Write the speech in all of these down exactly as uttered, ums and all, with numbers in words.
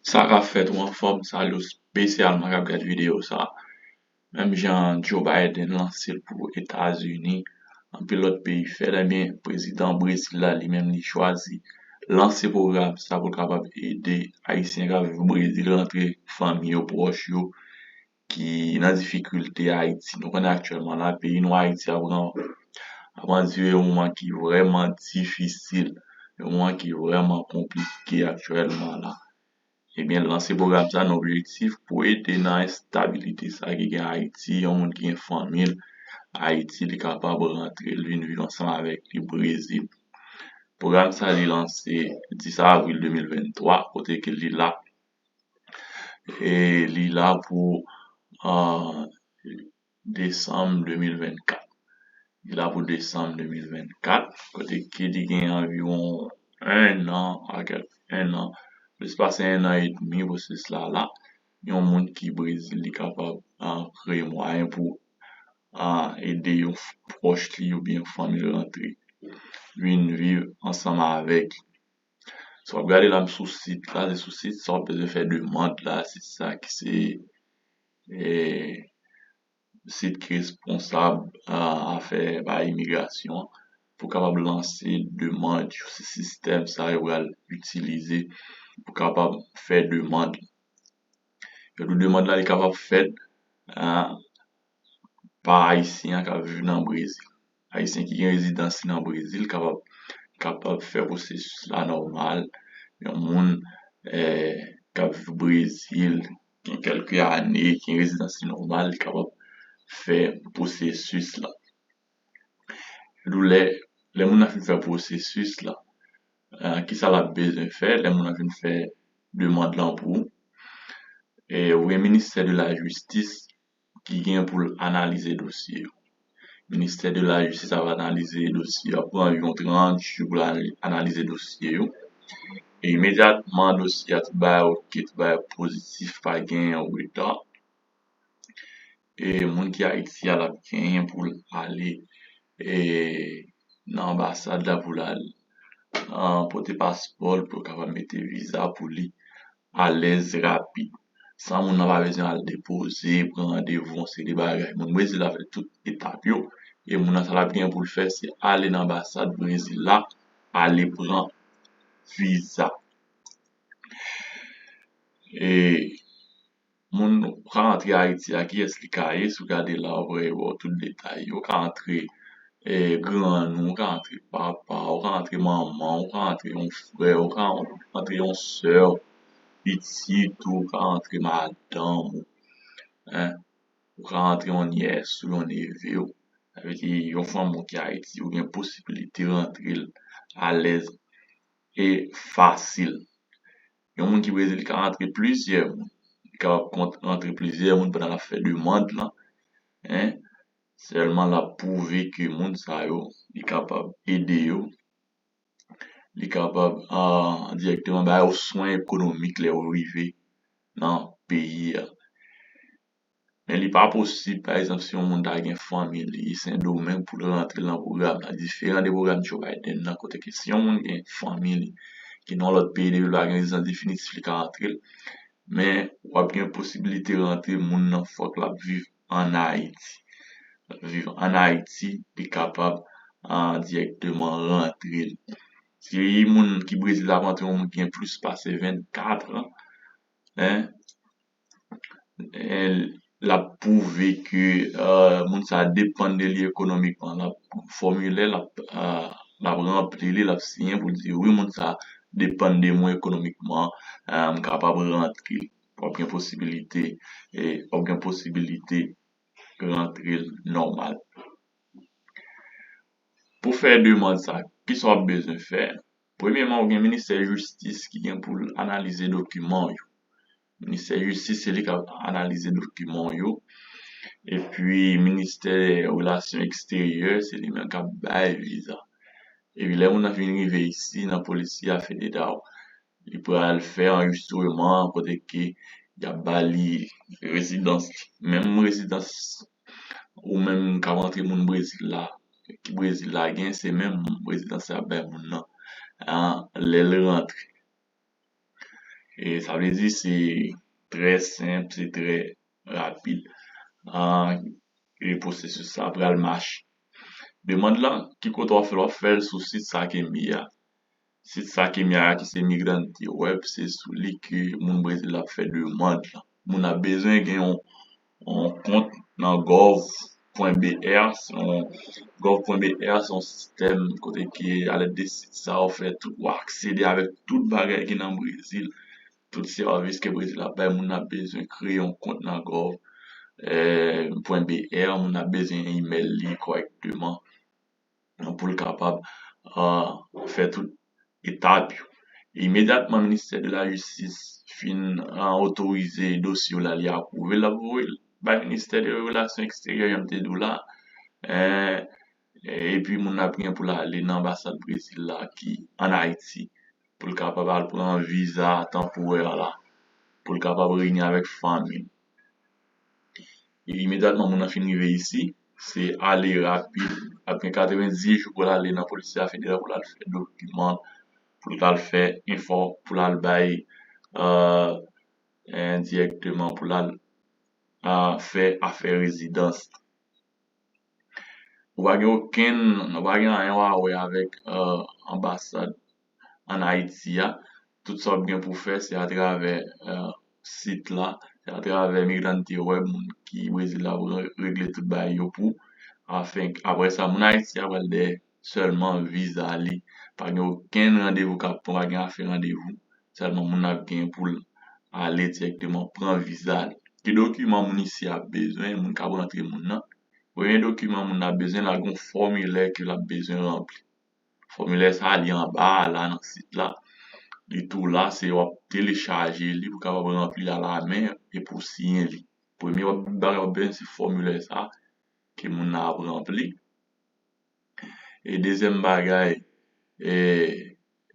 Sa k ap fèt, ou anfòm? Salut, espesyalman k ap gad videyo sa. Menm jan Joe Biden lanse l pou Etazini, anpil lòt peyi fè l, ebyen, prezidan Brezil la, li menm, li chwazi lanse pwogram sa pou l kapab ede Ayisyen k ap viv Brezil rantre fanmi yo, pwòch yo, ki nan difikilte Ayiti. Nou konnen aktyèlman la, peyi nou Ayiti ap ran-, ap andire yon moman ki vrèman difisil, yon moman ki vrèman konplike aktyèlman la. Ebyen, lanse pwogram sa nan objektif pou ede nan enstabilite sa ki gen Ayiti, yon moun ki gen fanmi l Ayiti, li kapab rantre, l vin viv ansanm avèk li Brezil. Pwogram sa, li lanse dis avril de mil venntwa, kote ke li la, e li la pou, ah, desanm de mil vennkat. Li la pou desanm de mil vennkat, kote ke li gen anviwon en an, a kèk, en an, plis pase en an edmi pwosesis la la. Yon moun ki Brezil, li kapab, ah, kreye mwayen pou, ah, ede yon f-, pwòch li oubyen fanmi l rantre, vin viv ansanm avèk. Si w ap gade la, m sou sit la, se sou sit sa w ap bezwen fè demann la, sit sa ki se, eh, sit ki responsab, ah, afè ba imigrasyon an, pou kapab lanse demann yo. Se sistèm sa yo pral itilize pou kapab fè demann. Yo di demann la, li kapab fèt, ah, pa Ayisyen an k ap viv nan Brezil. Ayisyen ki gen rezidans li nan Brezil kapab, kapab fè pwosesis la nòmal. Yon moun, eh, k ap viv Brezil, gen kèlke ane, ki gen rezidans li nòmal, li kapab fè pwosesis la. Dou lè, lè moun nan fin fè pwosesis la, eh, kisa l ap bezwen fè lè moun nan fin fè demann lan pou ou? Eh, ou gen ministè de la jistis ki gen pou l analize dosye yo. Ministè de la jistis ap analize dosye yo, ap pran yon trant jou pou l analize dosye yo. E imedyatman dosye a, tout bagay oke, tout bagay pozitif, pa gen reta. E moun ki Ayiti a, l ap genyen pou l ale, e, nan anbasad la pou l al, ah, pote paspò l pou yo kapab mete viza pou li alèz, rapid, san moun nan pa bezwen al depoze, pran randevou, yon seri de bagay. Moun Brezil la fè tout etap yo, e moun nan sa l ap genyen pou l fè, se ale nan anbasad Brezil la, ale pran viza. E moun ka rantre Ayiti a, kiyès li ka ye? Si w gade la, w ap wè yo ba w tout detay yo. Ou ka rantre, eh, grann ou, ou ka rantre papa, ou ka rantre manman, ou ka rantre yon frè, ou ka rantre yon sè, pitit ou, ou ka rantre madanm ou, en, ou ka rantre yon nyès ou, yon neve w. Sa vle di, yon fanmi w ki Ayiti, ou gen posibilite rantre l alèz e fasil. Yon moun ki Brezil, li ka rantre plizyè moun. Li kapab kont-, rantre plizyè moun pandan l ap fè demann lan. En, sèlman l ap pwouve ke moun sa yo, li kapab ede yo. Li kapab, ah, dirèkteman ba yo swen ekonomik lè yo rive nan peyi a. Men li pa posib, pa egzanp, si yon moun ta gen fanmi li Sendomeng pou l rantre nan pwogram la, diferan de pwogram Joe Biden nan, kote ke si yon moun gen fanmi li ki nan lòt peyi, depi l pa gen rezidans definitif, li ka rantre l. Men w ap gen posibilite rantre moun nan, fòk l ap viv ann Ayiti. L ap viv ann Ayiti, li kapab, ah, dirèkteman rantre l. Si moun ki Brezil ap rantre, yon moun ki gen plis pase vennkat an, en, eh, l ap pwouve ke, eh, moun sa a depann de li ekonomikman. L ap, fòmilè l ap, eh, l ap ranpli li, l ap siyen pou l di, wi, moun sa a depann de mwen ekonomikman, eh, m kapab rantre. W ap gen posibilite, eh, w ap gen posibilite rantre l nòmal. Pou fè demann sa, kisa w ap bezwen fè? Premyèman, ou gen ministè jistis ki gen pou l analize dokiman w yo. Ministè jistis, se li k ap analize dokiman w yo. Epi, ministè relasyon eksteryè, se li menm k ap bay viza. Epi, lè moun nan fin rive isi, nan polisi a federal, li pral fè anrejistreman kote ke y ap ba li rezidans li. Menm rezidans ou menm k ap rantre moun Brezil la, ki Brezil la gen, se menm rezidans y ap bay moun nan, ah, lè l rantre. E sa vle di se trè senp, se trè rapid. Ah, e pwosesis sa pral mache. Demann lan, ki kote w ap fè l? W ap fè l sou sit sa ke m ye a. Sit sa ke m ye a ki se Migrante Web, se sou li ke moun Brezil la ap fè demann lan. Moun ap bezwen gen yon, yon kont nan gov pwen B R, se yon, gov pwen B R se yon sistèm kote ke alèd de sit sa w fè tout, w aksede avèk tout bagay ki nan Brezil, tout sèvis ke Brezil ap bay, moun ap bezwen kreye yon kont nan gov pwen B R, moun ap bezwen imèl li kòrèkteman pou l kapab, ah, fè tout etap yo. Imedyatman Ministè de la Jistis fin, ah, otorize dosye w la, li apwouve l, l ap voye l bay Ministè de Relasyon Eksteryè, jan m te di w la. Eh, epi moun nan ap gen pou l ale nan anbasad Brezil la ki ann Ayiti pou l kapab al pran viza tanporè la, pou l kapab reyini avèk fanmi l. E imedyatman moun nan fin rive isi, se ale rapid, ap gen katrevenndis jou pou l ale nan polis federal pou l al fè dokiman, pou l al fè enfò, pou l al bay, euh, eh, dirèkteman, pou l al, ah, fè afè rezidans. Ou pa gen okenn, ou pa gen anyen w a wè avèk, euh, anbasad ann Ayiti a. Tout sa w ap gen pou w fè, se atravè, euh, sit la, se atravè Migrante Web, moun ki Brezil la ap re-, regle tout bagay yo pou w. Afin, apre sa, moun Ayiti a pral dèyè sèlman viza li. Pa gen okenn randevou k ap pran, pa gen afè randevou. Sèlman moun nan ap gen pou l ale dirèkteman pran viza li. Ki dokiman moun isi a ap bezwen, moun k ap rantre moun nan? Premye dokiman moun nan ap bezwen, l ap gen yon fòmilè ke l ap bezwen ranpli. Fòmilè sa a, li anba a la nan sit la. Li tou la, se w ap telechaje li pou w kapab ranpli a la men e pou w siyen li. Premye w ap, bagay w ap bezwen, se fòmilè sa a ke moun nan ap ranpli. E dezyèm bagay, e,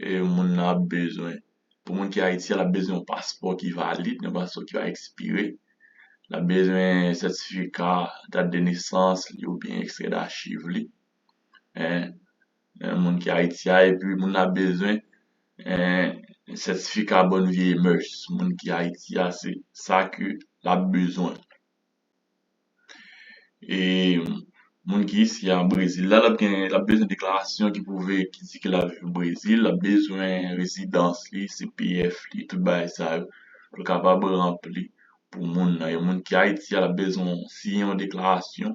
e moun nan ap bezwen, pou moun ki Ayiti a, l ap bezwen yon paspò ki valid, yon paspò ki pa ekspire. L ap bezwen sètifika dat de nesans li oubyen ekstrè dachiv li. En, en, moun ki Ayiti a, epi moun nan ap bezwen, en, sètifika bonne vie et mœurs. Moun ki Ayiti a, se sa ke l ap bezwen. E moun ki isi a, Brezil la, l ap gen, l ap bezwen deklarasyon ki pwouve, ki di ke l ap viv Brezil, l ap bezwen rezidans li, C P F li, tout bagay sa yo, pou l kapab ranpli pou moun nan. E moun ki Ayiti a, l ap bezwen siyen yon deklarasyon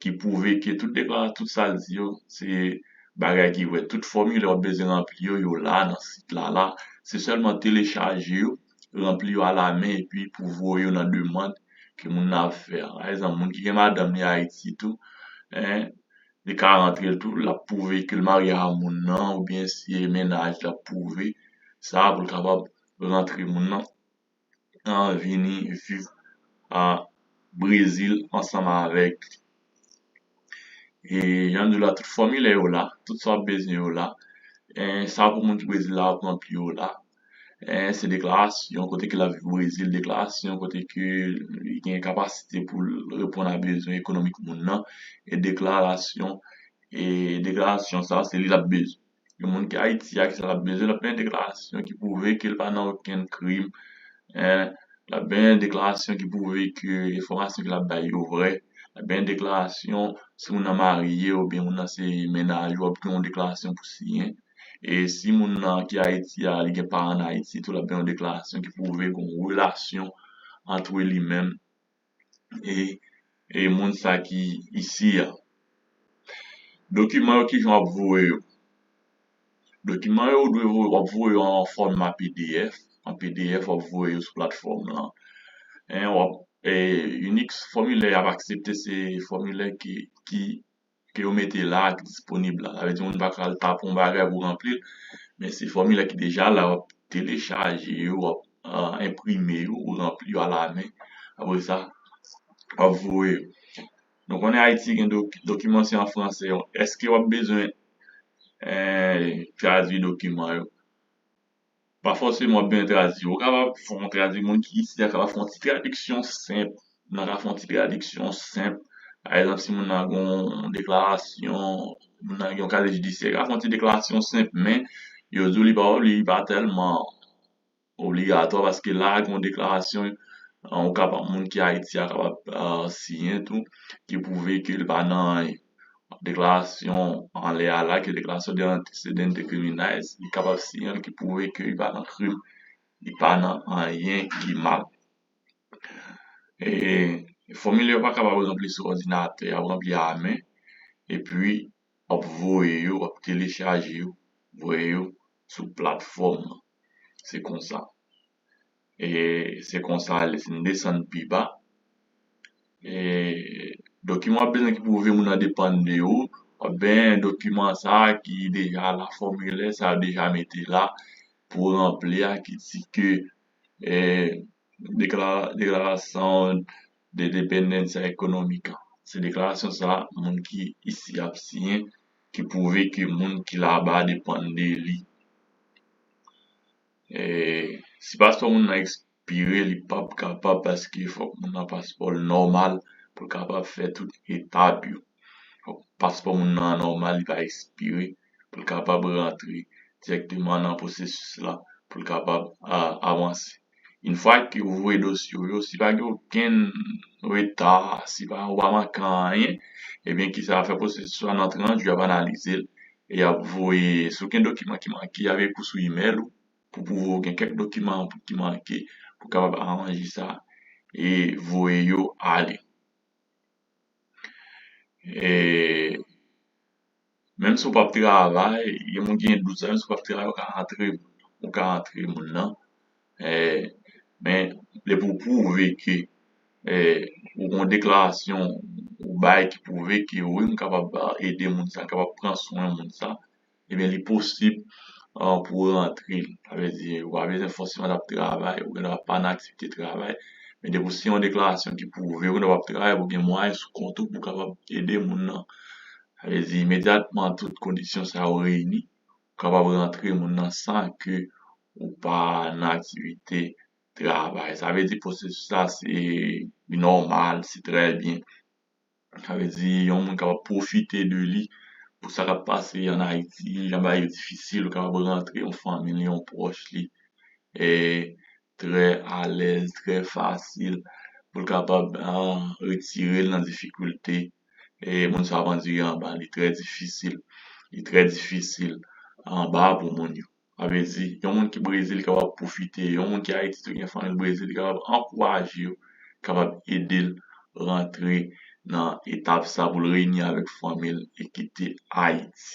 ki pwouve ke tout deklara-, tout sa l di yo, se bagay ki vrè. Tout fòmilè w ap bezwen ranpli yo, yo la nan sit la la. Se sèlman telechaje yo, ranpli yo alamen epi pou voye yo nan demann ke moun nan ap fè a. Pa egzanp, moun ki gen madanm li Ayiti tou, en, li ka rantre l tou, l ap pwouve ke l marye a moun nan, oubyen si e mennaj l ap pwouve sa pou l kapab rantre moun nan, an, vini viv a Brezil ansanm avèk li. E jan m di w la, tout fòmilè yo la, tout sa w ap bezwen yo la. E sa pou moun ki Brezil la ap ranpli yo la. E se deklarasyon kote ke l ap viv Brezil, deklarasyon kote ke li gen kapasite pou l reponn a bezwen ekonomik moun nan, e deklarasyon, e deklarasyon sa a, se li l ap bezwen. Yon moun ki Ayiti a, ki sa l ap bezwen? L ap bezwen deklarasyon ki pwouve ke l pa nan okenn krim. En, l ap bezwen deklarasyon ki pwouve ke enfòmasyon ke l ap bay yo vrè. L ap bezwen deklarasyon si moun nan marye oubyen moun nan se mennaj ou, w ap gen yon deklarasyon pou siyen. E si moun nan ki Ayiti a, li gen paran ann Ayiti tou, l ap gen yon deklarasyon ki pwouve gen yon relasyon ant li menm e, e moun sa ki isi a. Dokiman yo, kijan w ap voye yo? Dokiman yo, ou dwe voye, w ap voye yo an fòma P D F. An P D F, w ap voye yo sou platfòm lan. En, w ap, e, inik fòmilè y ap aksepte, se fòmilè ki, ki ke yo mete la, ki disponib la. Sa vle di moun pa ka al tape yon bagay pou ranpli l, men se fòmilè ki deja la, w ap telechaje yo, w ap, ah, enprime yo, ou ranpli yo alamen. Apre sa, w ap voye yo. Nou konnen Ayiti gen doki-, dokiman se an franse. Èske w ap bezwen, eh, tradui dokiman yo? Pa fòseman w ap bezwen tradui. Ou kapab fè yon tradui, moun ki isi a kapab fè yon ti tradiksyon senp. Moun nan ka fè yon ti tradiksyon senp. Pa egzanp, si moun nan gen yon deklarasyon, moun nan gen yon kaziye jidisyè, ka fè yon ti deklarasyon senp, men yo di w li pa, li pa tèlman obligatwa, paske la gen yon deklarasyon, uh, ou kapab, moun ki Ayiti a kapab, uh, siyen tou, ki pwouve ke li pa nan anyen. Deklarasyon anlè a la, ki deklarasyon de antecedentes criminais, li kapab siyen l, ki pwouve ke li pa nan krim, li pa nan anyen ki mal. E fòmilè yo pa kapab ranpli sou òdinatè, y ap ranpli a men, epi w ap voye yo, w ap telechaje yo, voye yo sou platfòm nan. Se konsa. E se konsa l ye. Si n desann pi ba, e dokiman w ap bezwen ki pwouve moun nan depann de ou, w ap benyen dokiman sa a ki deja la, fòmilè sa yo deja mete la pou ranpli a, ki di ke, e, dekla-, deklarasyon de dependensia economica. Se deklarasyon sa a, moun ki isi ap siyen, ki pwouve ke moun ki laba depann de li. E si paspò moun nan ekspire, li p ap kapab, paske fòk moun nan paspò l nòmal pou l kapab fè tout etap yo. Fòk paspò moun nan nòmal, li pa ekspire, pou l kapab rantre dirèkteman nan pwosesis la, pou l kapab, a, avanse. Yon fwa ke ou voye dosye w yo, si pa gen okenn reta, si pa, ou pa manke anyen, ebyen, ki sa fè pwosesis la nan trant jou, y ap analize l, e y ap voye, si w gen dokiman ki manke, y ap ekri w sou imèl ou, pou pwouve w gen kèk dokiman ki manke, pou kapab aranje sa, e voye yo ale. E menm si w p ap travay, gen moun ki gen dout sa, menm si w p ap travay, ou ka antre, ou ka antre moun nan. E, men, depi w pwouve ke, e, ou gen yon deklarasyon, ou bay ki pwouve ke wi, m kapab, a, ede moun sa, m kapab pran swen moun sa, ebyen, li posib, a, pou w rantre. Sa vle di, ou pa bezwen fòseman t ap travay, ou gendwa pa nan aktivite travay. Men depi w siyen yon deklarasyon ki pwouve ou gendwa p ap travay, ou gen mwayen sou kont ou pou w kapab ede moun nan. Sa vle di, imedyatman tout kondisyon sa yo reyini, ou kapab rantre moun nan san ke ou pa nan aktivite travay. Sa vle di, pwosesis la, se, li nòmal, se trè byen. Sa vle di, yon moun kapab pwofite de li pou sa k ap pase ann Ayiti, jan bagay yo difisil, ou kapab rantre yon fanmi li, yon pwòch li, e, trè alèz, trè fasil, pou l kapab, a, retire l nan difikilte, e, moun sa ap andire anba, li trè difisil. Li trè difisil anba pou moun yo. Sa vle di, yon moun ki Brezil kapab pwofite, yon moun ki Ayiti tou gen fanmi l Brezil, li kapab ankouraje yo, kapab ede l rantre nan etap sa pou l reyini avèk fanmi l e kite Ayiti.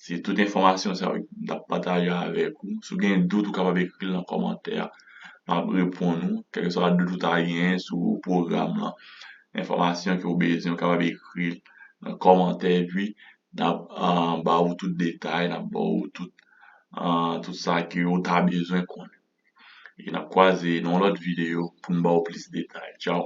Se tout enfòmasyon sa yo m t ap pataje avèk ou. Si w gen dout, ou kapab ekri l nan kòmantè a. M ap reponn ou, kèlkeswa dout ou ta genyen sou pwogram lan. Enfòmasyon ke w bezwen, ou kapab ekri l nan kòmantè, epi n ap, a, ba ou tout detay, n ap ba ou tout, a, tout sa ke ou ta bezwen konnen. E n ap kwaze nan yon lòt videyo pou m ba ou plis detay. Tchaw!